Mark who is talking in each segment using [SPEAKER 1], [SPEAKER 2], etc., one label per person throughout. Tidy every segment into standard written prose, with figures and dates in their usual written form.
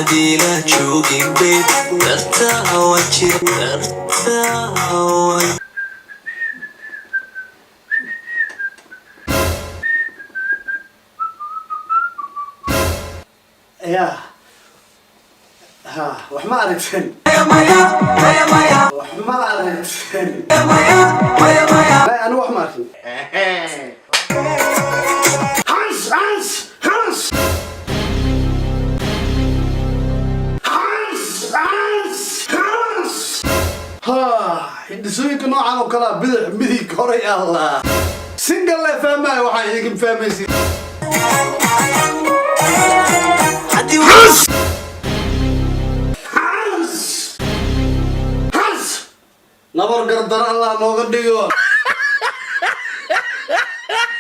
[SPEAKER 1] Haddaad ila joogin, babe, dartaa waan jir, dartaa waan.
[SPEAKER 2] Ya ha, wax ma aragteen? Wax ma aragteen? May, anigu wax ma arkin. Hans, Hans, Hans, Hans, Hans, Hans. Ha, hindhisooyinka noocan oo kalea, bidix, midig, horay, Allah, single le fahmaayo, waxaa idinka fahmaysid.
[SPEAKER 1] Haddii
[SPEAKER 2] Hans! Hans! Hans! Nabar gardar Allah nooga dhigo.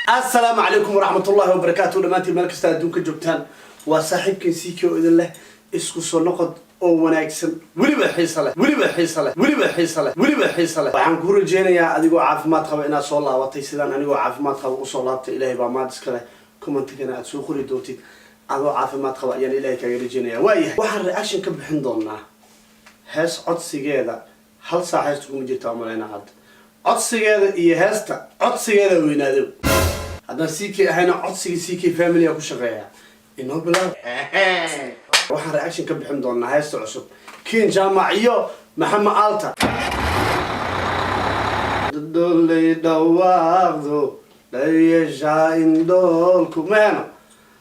[SPEAKER 2] Assalaamu calaykum waraxmatullahi wabarakaatu. Dhammaantiin meel kasta adduunka joogtaan, waa saaxiibkan CK oo idin leh isku soo noqod oo wanaagsan, weliba xiisa leh, weliba xiisa leh, weliba xiisa leh, weliba xiisa leh. Waxaan kuu rajeynayaa adigoo caafimaad qaba inaad soo laabatay, sidaan anigoo caafimaad qaba usoo laabtay. Ilaahay baa maad iska leh. Commentigana aad soo qori doontid adoo caafimaad qaba ayaan Ilaahay kaaga rajeynaya. Waayahay, waxaan reaction ka bixin doonaa hees codsigeeda hal saac. Heesta kuma jirta umaleyna hadda codsigeeda iyo heesta codsigeeda weynaado. Haddaan CK ahayna, codsiga CK Family ku shaqeeya inoo bilaab. Waxaan reaction ka bixin doonaa heesta cusub, Kiin Jaamac iyo Maxamed Alta, Dholey dhawaaqdo dhayeeshaa indhoolku maheno.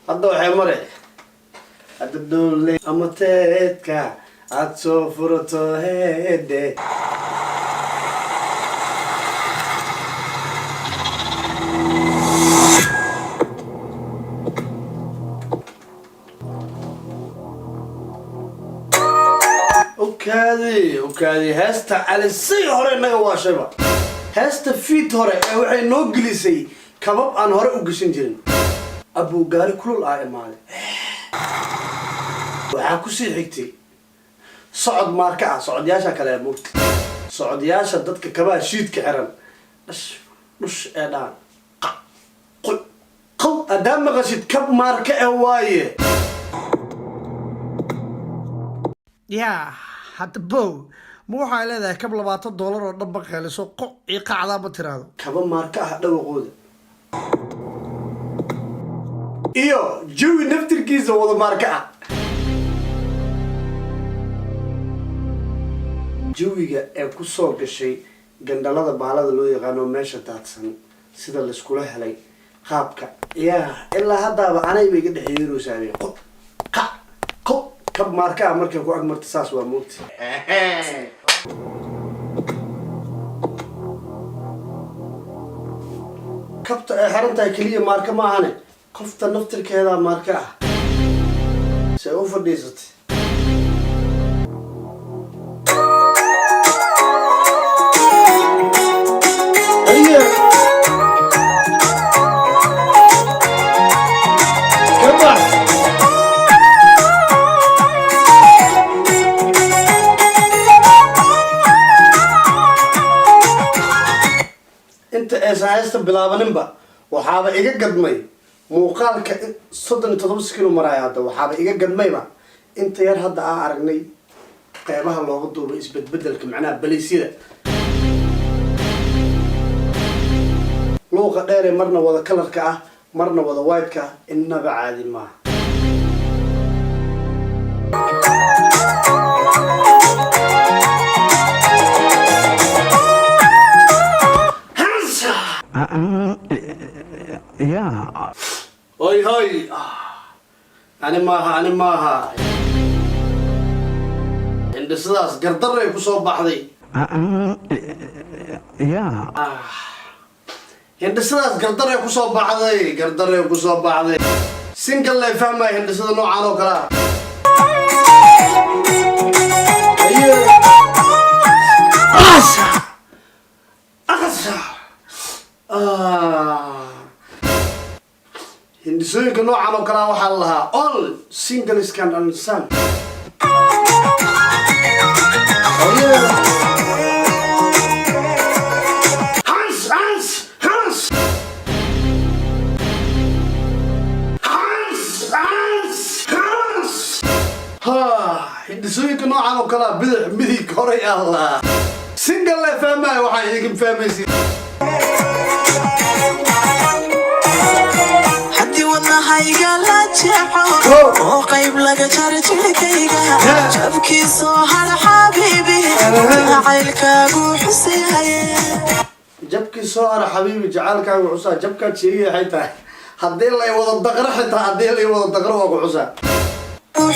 [SPEAKER 2] Hadda waxay mare hadda dholey ama teedka aad soo furato heede. Okaadi, okaadi, heesta calisay hore innaga waashayba. Heesta fiid hore ee waxay noo gelisay kabab aan hore u geshan jirin. Abuu gaari kulul ah imaaday. Waxaa kusii xigtay socod maarka ah, socodyaasha kale ee mugta, socodyaasha dadka kabaha shiidka xiran, dhash dhush ee dhaan qa qu qaw. Haddaa maqashid kab maarka ee waaye. Yaa hadda bow, ma waxay leedahay kab $20 oo dhanba qeeliso, qoc iyo qacdaa ma tiraahdo. Kaba maarka ah dhawaqooda iyo jawi naftirkiisa wada maarka ah, jawiga ee kusoo gashay gandhalada baalada loo yaqaano meesha daadsan, sida layskula helay qaabka. Yaa ilaa haddaaba anay bay iga dhex yeeraysaa qo qa qo. Kab maarka ah markay ku agmarta saas waa moogta. Kabta ay xiran tahay keliya maarka ma ahane, qofta naftirkeedaa maarka ah see u fadhiisatay. Aye. Kabax. Inta aysan heesta bilaabaninba waxaaba iga gadmay muuqaalka 37 second maraya. Hadda waxaaba iga gadmayba inta yar hadda aan aragnay qeybaha looga duubay isbedbedelka, macnaha baleysyada luuqa dheere, marna wada colorka ah, marna wada white-ka ah. Innaba caadi maaha. Hansa! Hoy hoy, ani maaha, ani maaha. Hindhisadaas gardaray kusoo baxday. Hindhisadaas gardaray kusoo baxday, gardaray kusoo baxday. Single lay fahmaya hindhisada noocaan oo kale ah. Aye. Asa! Asa! Ah. Hindhisooyinka noocan oo kalea waxaa la lahaa all singles can understand. Aye. Hans, Hans, Hans! Hans, Hans, Hans! Ha, hindhisooyinka noocan oo kalea, bidix, midig, horay, allah, single le fahmaayo, waxaa idinka fahmaysi.
[SPEAKER 1] Haddii wadnahayga la jeexo oo qayb laga jaro jirkayga, jabkiisoo har, xabiibi, jacaylkaagu xusehaye.
[SPEAKER 2] Jabkii soo hara, xabiibi, jacaylkaagu xusaa. Jabkaad sheegay waxay tahay haddii lay wada daqro, xitaa haddii lay wada daqro, waa ku xusaa.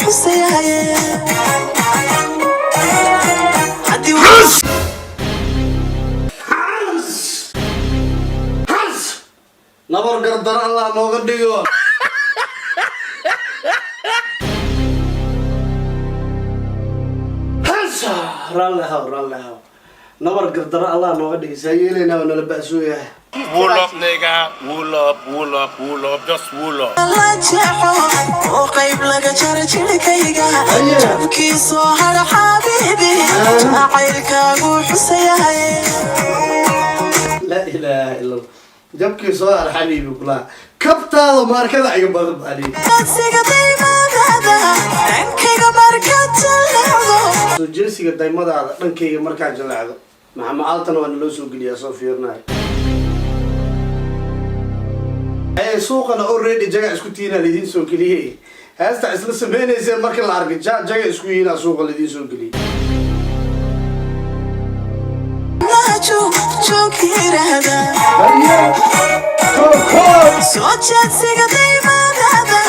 [SPEAKER 1] Xusehaye haddii.
[SPEAKER 2] Hans! Hans! Nabar gardar Allah nooga dhigo. Hans! Raalli ahaw, raalli ahaw. Nabar gardaro Allah nooga dhigo. Saa yeelaynaa, waa nala ba'sooyahay.
[SPEAKER 3] Wool up, nigga. Wool up, wool up, wool up. Just wool up.
[SPEAKER 1] La jeexo oo qayb laga jaro jirkayga, jabkiisoo har, xabiibi, jacaylkaagu xuseyahay.
[SPEAKER 2] Laa ilaaha illa Allah. Jabkii soo har, xabiibi, kulaha kabtaada maarkada iga badan baali.
[SPEAKER 1] Siga daymadaada dhankayga markaad jaleecdo.
[SPEAKER 2] Soo jeesiga daymadaada dhankayga markaa jaleecdo, Maxamed Aaltana waa naloo soo geliyaa, soo fiirinayo. Ee suuqana already jaga isku tiinaa laidiin soo geliyey. Heesta isla sameynaysa marka la arkay, jaga isku yiinaa suuqa laidiin soo geliyey.
[SPEAKER 1] Joog joog yiraahda.
[SPEAKER 2] Haye, koob koob.
[SPEAKER 1] Soo jeedsiga daymadaada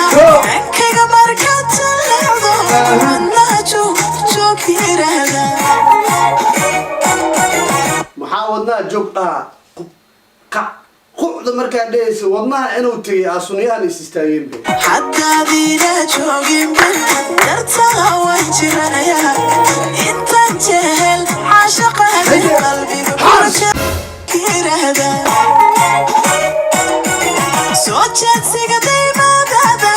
[SPEAKER 1] dhankayga markaad jaleecdo, wadnaha joog joog yiraahda.
[SPEAKER 2] Maxaa wadnaha joog dhaha? Qub qac qucda markaa dhehaysa, wadnaha inuu tegay aasunyahan is istaageen be.
[SPEAKER 1] Haddaadiina joogin bil, dartaa waan jiranayaa. Intaan jehel caashaqaadin, qalbiga yiraahda. Soo jeedsiga daymadaada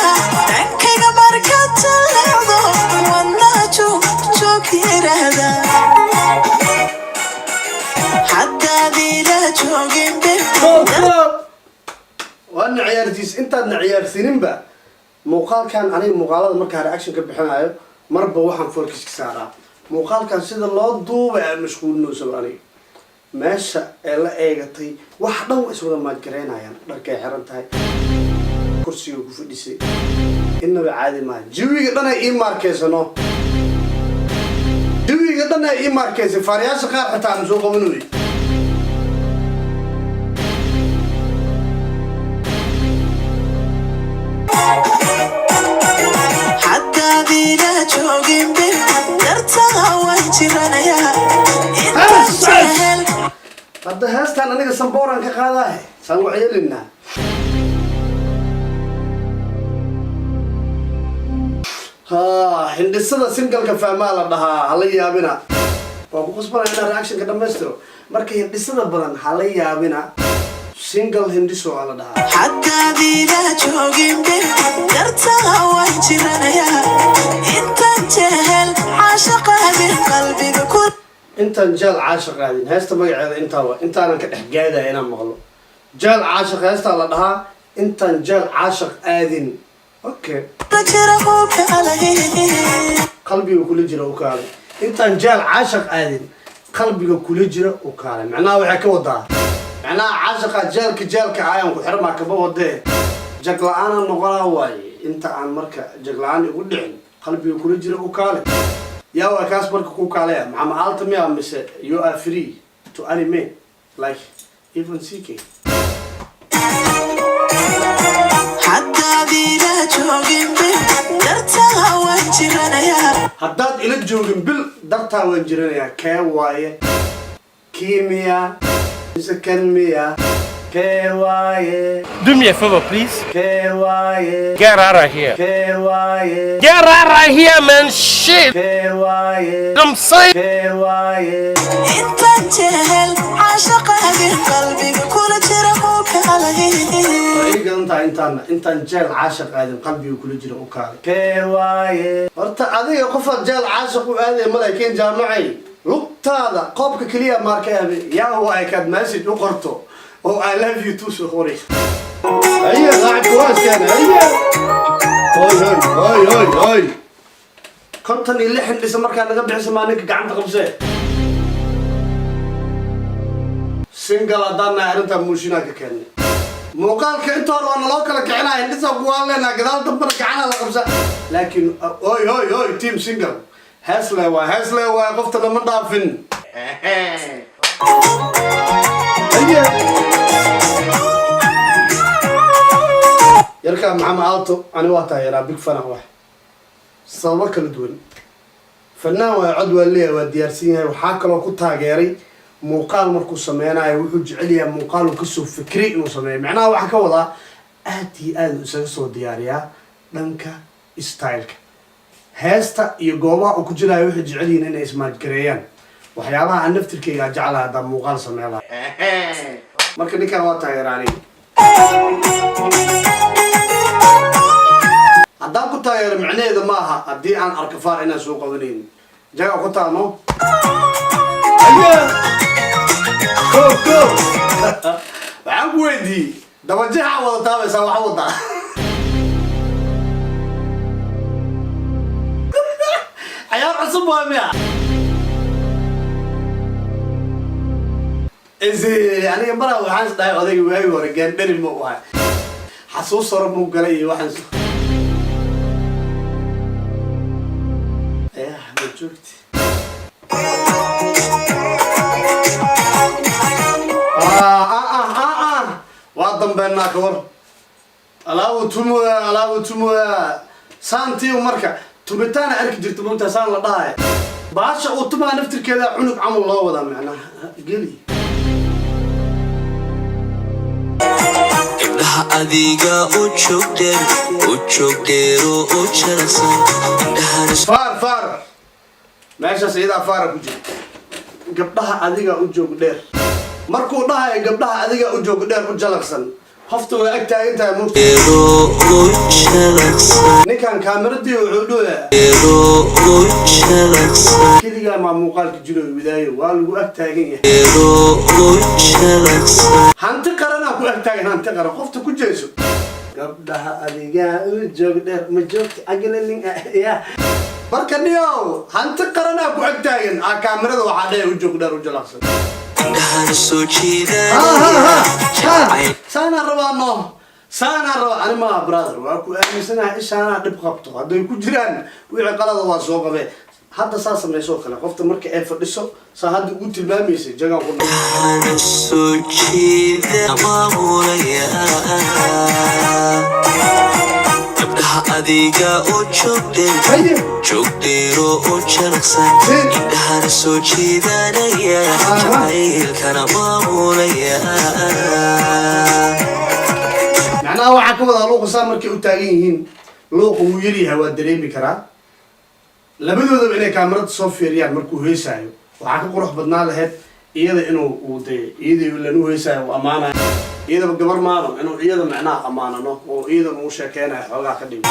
[SPEAKER 1] dhankayga markaad jaleecdo, wadnaha joog joog yiraahda. Haddaadiina joogin bil.
[SPEAKER 2] Koob koob, waadna ciyaarsiis intaadna ciyaarsiininba. Muuqaalkan aniga, muuqaalada markaa reaction ka bixinayo, marba waxaan focus ka saaraa muuqaalkan sida loo duubay. Aan mashquulinoosaba aniga meesha ee la eegatay, wax dhan waa iswada maadgaraynayaan. Dharkay xiran tahay, kursiga ku fadhisay, innaba caadi maaha. Jawiga dhan ay ii maarkeysano, jawiga dhan ay ii maarkeysay. Faariyaasha qaar xitaa aan soo qabanoy.
[SPEAKER 1] Haddaadiina joogin bil, dartaa waan jiranayaa. Intaan jehel.
[SPEAKER 2] Hadda heestaan aniga sambooraan ka qaadaahe, saan wax yeelinaa. Ha, hindhisada singalka fahmaa la dhahaa. Hala yaabina, waa ku qasbanaya inaan reactionka dhammaystiro. Marka hindhisada badan hala yaabina, single hindhiso aa la dhahaa.
[SPEAKER 1] Haddaadiina joogin bil, dartaa waan jiranayaa. Intaan jehel caashaqaadin, qalbiga ku
[SPEAKER 2] Intaan jeel caashiq aadin, heesta magaceeda intaa waa. Intaanan ka dhex gaadaya inaan maqlo jeel caashiq, heestaa la dhahaa intaan jeel caashiq aadin. Okay.
[SPEAKER 1] Jira uu kaalay.
[SPEAKER 2] Qalbiga kula jira u kaalay. Intaan jeel caashiq aadin, qalbiga kula jira u kaalay. Macnaha waxay ka wadaa, macnaha caashiqa jeelka jeelka ayaan ku xirmaa kaba wadee, jag la-aanaan noqonaa waaye. Inta aan marka jag la-aan igu dhicin, qalbiga kula jira u kaalay. Yaa waa kaas marka ku kaalaya? Maxamed Aalta miya, mise you are free to any man like even CK?
[SPEAKER 1] Haddaadiina joogin bil, dartaa waan jiranayaa.
[SPEAKER 2] Haddaad ila joogin bil, dartaa waan jiranayaa. Kee waaye? Kii miya mise kan miya? Kee waaye?
[SPEAKER 3] Do me a favor, please.
[SPEAKER 2] Kee waaye?
[SPEAKER 3] Get out of here.
[SPEAKER 2] Kee waaye?
[SPEAKER 3] Get out of here, man. Shit.
[SPEAKER 2] Kee waaye?
[SPEAKER 3] I'm saying.
[SPEAKER 2] Kee waaye?
[SPEAKER 1] Intaan jehel caashaqaadin, qalbiga kula jira uu kaalay.
[SPEAKER 2] Waa ii gadan tahay. Intaana intaan jeel caashiq aadin, qalbiga kula jira u kaalay. Kee waaye? Horta adiga qofaad jeel caashiq u aadaya malay keen jaamacay lugtaada qoobka keliya maarka abe. Yaa waaye kaad message u qorto oo "I love you too" soo qoray? Haye, laacibka waa iskeen. Haye, hoy hoy hoy hoy hoy. 56 hindhisa markaa naga bixisa, maa ninka gacanta qabsee. Single haddaan nahay, arrintaa muushinaa ka keennay. Muuqaalka inta hore waa naloo kala kicinaa, hindhisa kuwaan leenaha, gadaal dambana gacanaa la qabsa. Laakiin oy oy oy, team single, heesle waay, heesle waay, qofta nama dhaafin. Haye. Yarkaa Maxamed Aalto ani waa taageeraa, big fan ah. Wax sababo kala duwan, fanaan waa, cod waa leeyahay, waa diyaarsan yahay. Waxaa kaloo ku taageeray muuqaal markuu sameynayo, wuxuu jecel yahay muuqaal uu kasoo fikray inuu sameeyo. Macnaha waxaa ka wadaa, aad iyo aad uu isaga soo diyaariyaa dhanka styleka, heesta iyo goobaha uu ku jiraayo. Waxay jecel yihiin inay ismaajgareeyaan, waxyaabaha aan naftirkeyga aan jeclahay haddaan muuqaal sameyn lahaa. Marka ninkaan waa taageera aniga. Haddaan ku taageero micnaheeda ma aha haddii aan arko faar inaan soo qabanaynin. Jaga ku taano. Aye. Ko ko waxaan ku weydiiyey, dabajeexa wada taabaysaa, waxa wadaa cayaar cusub waa miya? Aniga maraa waxaan is dhahay, odayga waagi hore gaandhari ma u ahay, xasuus hore muu galay iyo waxaan yah ma joogti. Ah, ah, ah, ah, ah. Waa dambeennaa ka war, alaabu tumoya, alaabu tumoya, saantii marka tumitaana arki jirta mogtaa, saan la dhahaya baasha uu tumaa naftirkeeda cunug camal loo wadaa, macnaha geli.
[SPEAKER 1] Indhaha adiga u joogdheer, u joogdheero, u jalaqsan indhahana.
[SPEAKER 2] Faar faar meeshaas iyadaa faara ku jira. Gabdhaha adiga u joog dheer markuu dhahayo, gabdhaha adiga u joog dheer, u jalaqsan, qofta waa ag taagan tahay mugta.
[SPEAKER 1] Dheero u jalaqsan.
[SPEAKER 2] Ninkan kaamiradii wuxuu dhahayaa
[SPEAKER 1] Dheero u jalaqsan.
[SPEAKER 2] Keligaa maa muuqaalka jiro wadaayo, waa lagu ag taagan yahay.
[SPEAKER 1] Dheero u jalaqsan.
[SPEAKER 2] Hanti qaranaa ku ag taagan, hanti qaran qofta ku jeeso. Gabdhaha adigaa u joog dheer, ma joogta aglalin ya. Marka niyow, hanti qaranaa ku ag taagan, aa kaamirada waxaa dheer u joog dheer, u jalaqsan.
[SPEAKER 1] Indhahana soo jiidanaya jacayl.
[SPEAKER 2] Saanaa rabaa no, saanaa rabaa ani maaha brother, waa ku aaminsanahay. Ishaanaa dhib qabto hadday ku jiraan, wixii qalada waa soo qabee. Hadda saa samaysoo kale, qofta marka ay fadhiso, saa hadda ugu tilmaamaysay jagaan ku dhaw.
[SPEAKER 1] Indhahana soo jiida maamulaya, gabdhaha adiga u joogdheer,
[SPEAKER 2] Haye.
[SPEAKER 1] joogdheero, u jalaqsan, indhahana soo jiidanaya, jacaylkana maamulaya.
[SPEAKER 2] Macnaha waxaa ka wadaa, luuqa saa markay u taagan yihiin, luuqa wuu yaryahay, waa dareemi karaa. Labadoodaba inay kaamirada soo fiiriyaan markuu heesaayo, waxaa ka qurux badnaa lahayd iyada inuu uu dee iyadii lanu heesaayo uu ammaanayo, iyadaba gabar maano, inuu iyada macnaha ammaanano oo iyada uu sheekeynayo xoogaa ka dhigo.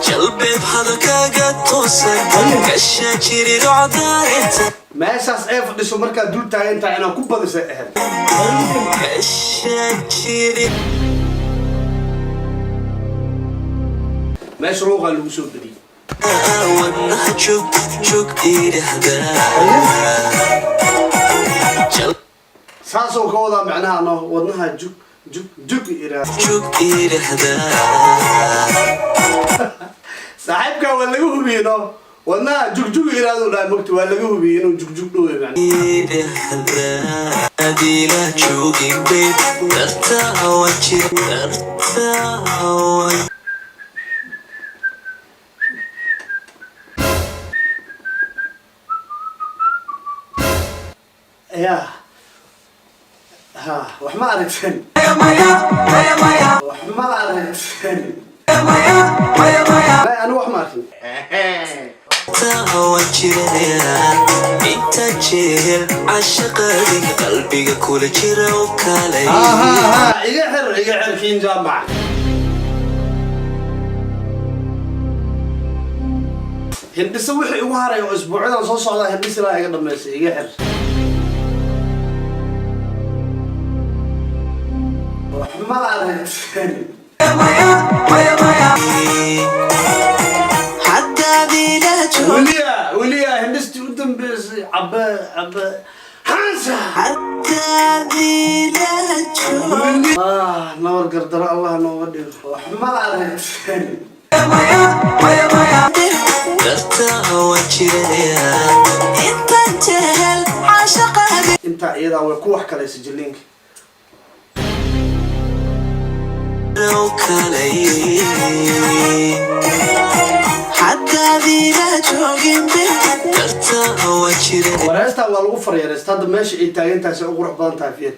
[SPEAKER 1] Jalbeeb hadalkaaga toosan, kasha jirirocdaareta.
[SPEAKER 2] Meeshaas ee fadhiso markaad dul taagan tahay inaad ku badisay ahayd.
[SPEAKER 1] Kasha jiri.
[SPEAKER 2] Meesha luuqaa lagu soo badiyey.
[SPEAKER 1] Wadnaha jug jug idhahdaa.
[SPEAKER 2] Saasoo ka wadaa macnaha no, wadnaha jug jug jug iraa.
[SPEAKER 1] Jug idhahdaa.
[SPEAKER 2] Saaxiibkaa waa laga hubiyey no, wadnaha jugjug iraadu dhahay mogta, waa laga hubiyey inuu jugjug dhowey macnaha.
[SPEAKER 1] Idhahdaa adila joogin babe, dartaa wajir, dartaa wa.
[SPEAKER 2] Ya ha, wax ma aragteen, wax ma aragteen? Ay, anigu wax ma arkin.
[SPEAKER 1] Inta jehel cashaqadiga qalbiga kula jira u kalay.
[SPEAKER 2] Ha ha ha, iga xir, iga xir kiin jaamac. Hindhise wixii igu haray oo isbuucyadan soo socdaa, hindhisi laa iga dhamaysay, iga xir. Wax ma aragteen? Weliya weliya hindhistii u dambeysay, cabe cabe xansa. Ah, nawar gardaro Allah nooga dhigo, wax ma aragteen.
[SPEAKER 1] Dartaa waan jiranayaa.
[SPEAKER 2] Intaa iyadaa way ku wax kalaysa jilliinka.
[SPEAKER 1] Oo kalay. Dartaa waan jiranayaa.
[SPEAKER 2] Wareestaa waa lagu faryareesta. Hadda meesha ay taagantahay say u qurux badan tahay, fiir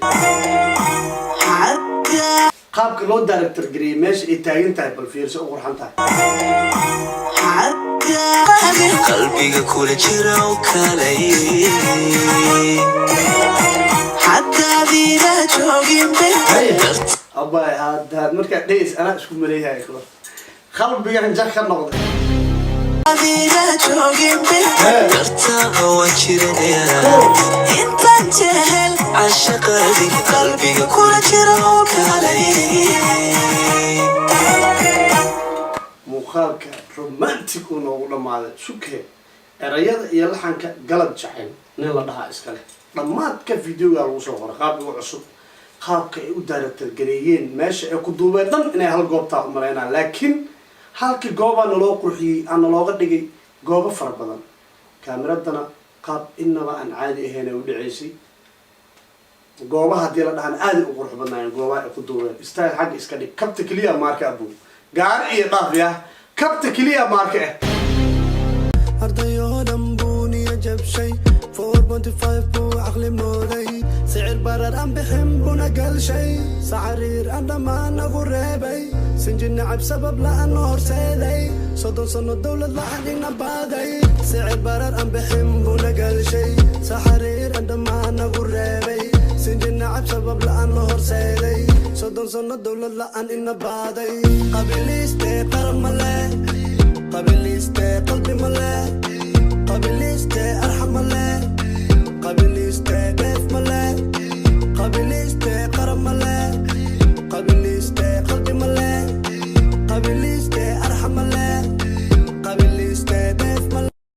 [SPEAKER 2] qaabka loo director gareeyey meesha ay taagan tahay, bal fiir say u qurxan tahay.
[SPEAKER 1] Qalbiga kula jira oo kalay.
[SPEAKER 2] Haye abay, haddaad markaad dhegeys anaa isku maleeyahay kula qalbigan jar ka noqday.
[SPEAKER 1] Dartaa waan jiranayaa. Cashaqaadiga qalbiga kula jira oo kalay.
[SPEAKER 2] Muuqaalka romantic uu noogu dhammaaday. Sukee erayada iyo laxanka Galad Jacayl nin la dhahaa iskale. Dhammaadka videoga lagu soo qoray qaabkiga cusub, qaabka ay u director gareeyeen meesha ay ku duubeen dhan inay hal goobtaa u malaynaan, laakiin halkii goobaa naloo qurxiyey, aa nalooga dhigay goobo fara badan. Kaamiradana qaab inaba aan caadi ahayn ay u dhaceysay. Goobaha haddii la dhahan aaday u qurux badnaayeen goobaha ay ku duubeen. Style xagga iska dhig, kabta keliya maarka abu gaari iyo dhaaf ya, kabta keliya maarka ah.
[SPEAKER 4] Ardayoo dhan buu niya jabshay, 4.5 buu caqli mooday, sicir barar aan bixin buna galshay, sacariir aan dhammaan nagu reebay, sinji nacab sabab la'aan noo horseeday, 30 sano dowlad la'aan ina baaday, sicir barar aan bixin buna galshay, saxariir aan dhammaan nagu reebay, sinji nacab sabab la'aan noo horseeday, 30 sano dowlad la'aan ina baaday. Qabiliiste qaran ma leh, qabiliiste qalbi ma leh, qabiliiste arxam ma leh.